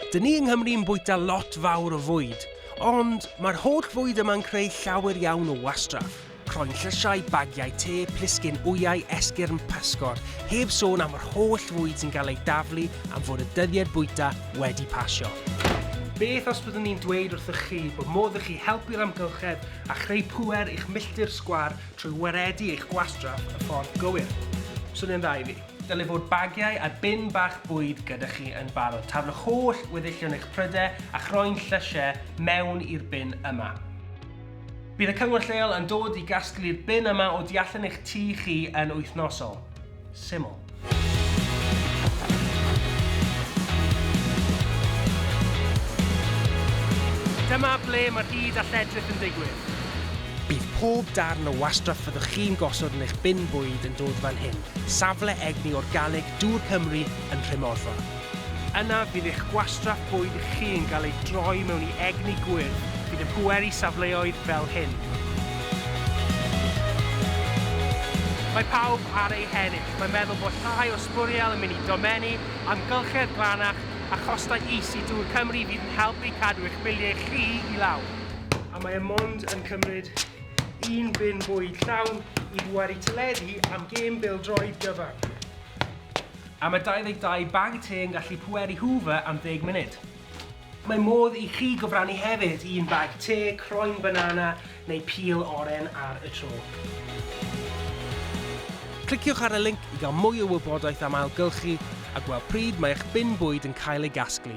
Dyn ni yng Nghymru yn bwyta lot fawr o fwyd, ond mae'r holl fwyd yma'n creu llawer iawn o wastraff. Croen llysiau, bagiau te, plisgyn wyau, esgyrn pysgod, heb sôn am yr holl fwyd sy'n cael ei daflu am fod y dyddiad bwyta wedi pasio. Beth os byddwn ni'n dweud wrthych chi bod modd i chi helpu'r amgylchedd a chreu pŵer i'ch milltir sgwâr trwy waredu eich gwastraff y ffordd gywir? Swnio'n dda i fi. Dylai fod bagiau a bin bach bwyd gyda chi yn barod. Taflwch holl weddillion eich prydau a chroen llysiau mewn i'r bin yma. Bydd y cyngor lleol yn dod i gasglu'r bin yma o du allan eich tŷ chi yn wythnosol. Syml. Dyma ble mae'r hud a lledrith yn digwydd. Bydd pob darn o wastraff fyddwch chi'n gosod yn eich bin bwyd yn dod fan hyn, safle egni organig Dŵr Cymru yn Nhremorfa. Yna fydd eich gwastraff bwyd chi'n cael ei droi mewn i egni gwyrdd fydd yn pweru safleoedd fel hyn. Mae pawb ar eu hennill. Mae'n meddwl bod llai o sbwriel yn mynd i domenni, amgylchedd glanach a chostau is i Dŵr Cymru fydd yn helpu cadw eich biliau chi i lawr. A mae e mond yn cymryd un bin bwyd llawn i bweru teledu am gêm bêl-droed gyfan. A mae 22 bag te yn gallu pweru Hoover am ddeg munud. Mae modd i chi gyfrannu hefyd, un bag te, croen banana neu pîl oren ar y tro. Cliciwch ar y linc i gael mwy o wybodaeth am ailgylchu a gweld pryd mae eich bin bwyd yn cael ei gasglu.